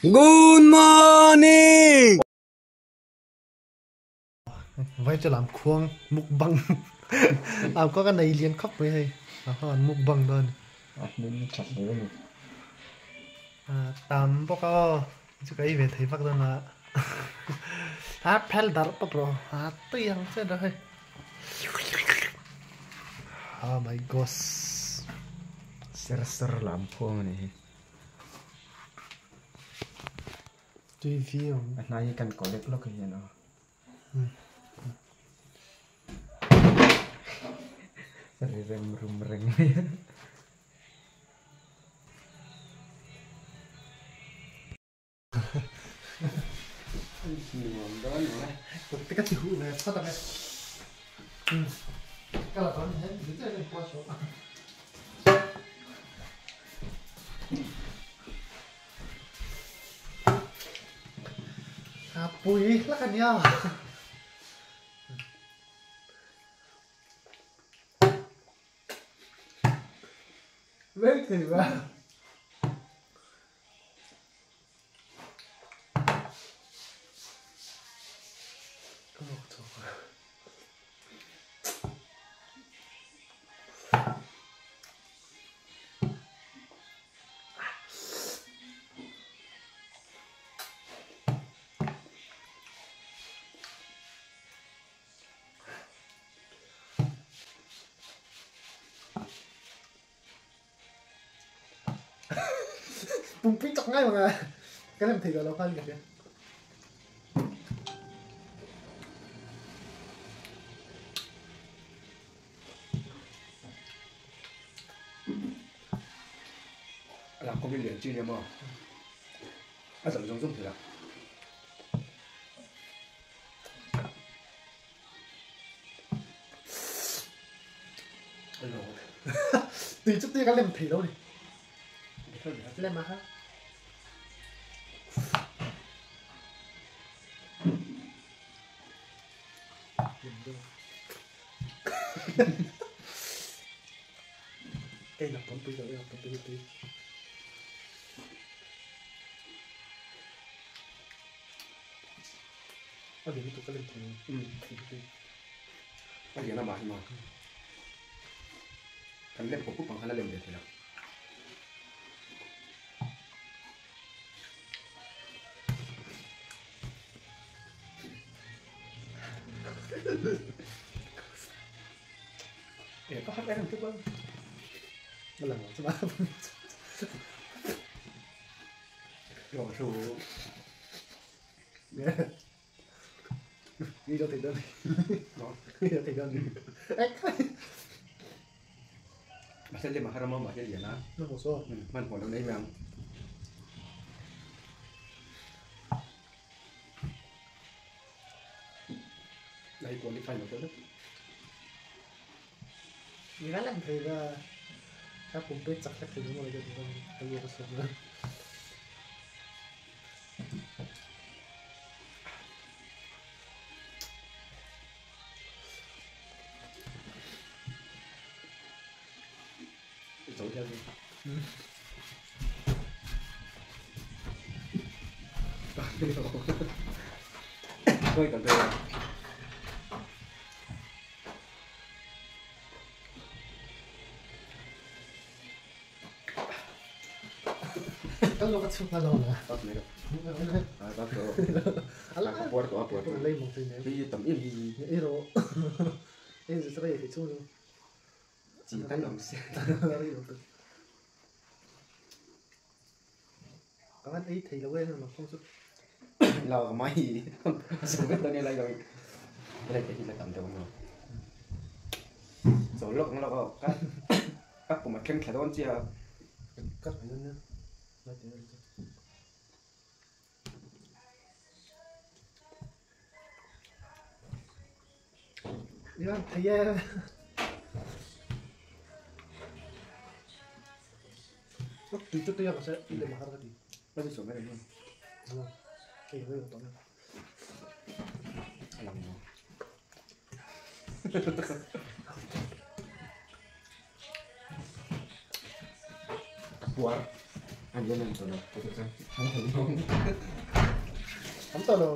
Good morning! Vai chu lam khuang mukbang lam khuang a nei lian khawp mai hei a khuang an mukbang dawn a hming that hle a ni tam bawk a aw chu ka ei ve thei vak dawn a a phel darh pawp rawh a tui ang che rawh hei oh my gosh ser ser lam khuang a ni hi. Tui viau. A hnai hi kan collect lawk hian aw. Ri rem rum reng mai a. Nuam dawn lo e. Te ka ti huh ve phawt ang e. Ka la dawn hian ti chiah hian pawh saw. A pui hlak a nia. Vek thei va. Pumpui chak ngai ang a ka lem thei tawh lo khan ka hria. A lang kawng hi lian chi nia maw? A zam zawng zawng thei a. Tui chu tui ka lem thei lo ni. Lem a ha. Ei nak pui lo, ei nak pui tui. A lian lutuk ka lem thei lo. Tui. A lian a mah hi maw? Kan lem pawp pawp ang khan a lem ve thei lo. Ê, có hát em chút không? Nó là ngọn chứ mà. Rồi số Đi cho thầy đơn. Đó. Đi cho thầy đơn. Ê, Mà sẽ lên mà haram mà sẽ liền á. nó một số. Mình còn đâu đấy mà. Đây qualify một cái đó.你看两腿的，他不被砸下去，我就知道他有个什么。 走下去。Ừ. Thôi còn tôi. Cái lô cắt xuống đâu nè. Tắt này rồi. À, tắt rồi. Ala. Puerto, a puerto. Lấy một từ này. Đi tầm yên gì. Ít rồi. Ít rồi sẽ phải chung luôn. Chỉ tan lòng xe. Các anh ấy thấy là quên mà không xuất. Lo máy. Xuống cái tên này rồi. Cái này cái gì là tầm đâu mà. Rồi lộc lộc các các của mặt khen khẽ đón chia. Cắt phải luôn nữa. Nói tiếng này. Đi ăn thấy em. Tùy chút tôi sẽ đi để mà hát cái gì. Nó bị xuống cái này luôn. Cái gì đó. Lòng nó. Puar. Anh lên lên tao đâu. Anh Am tao lo.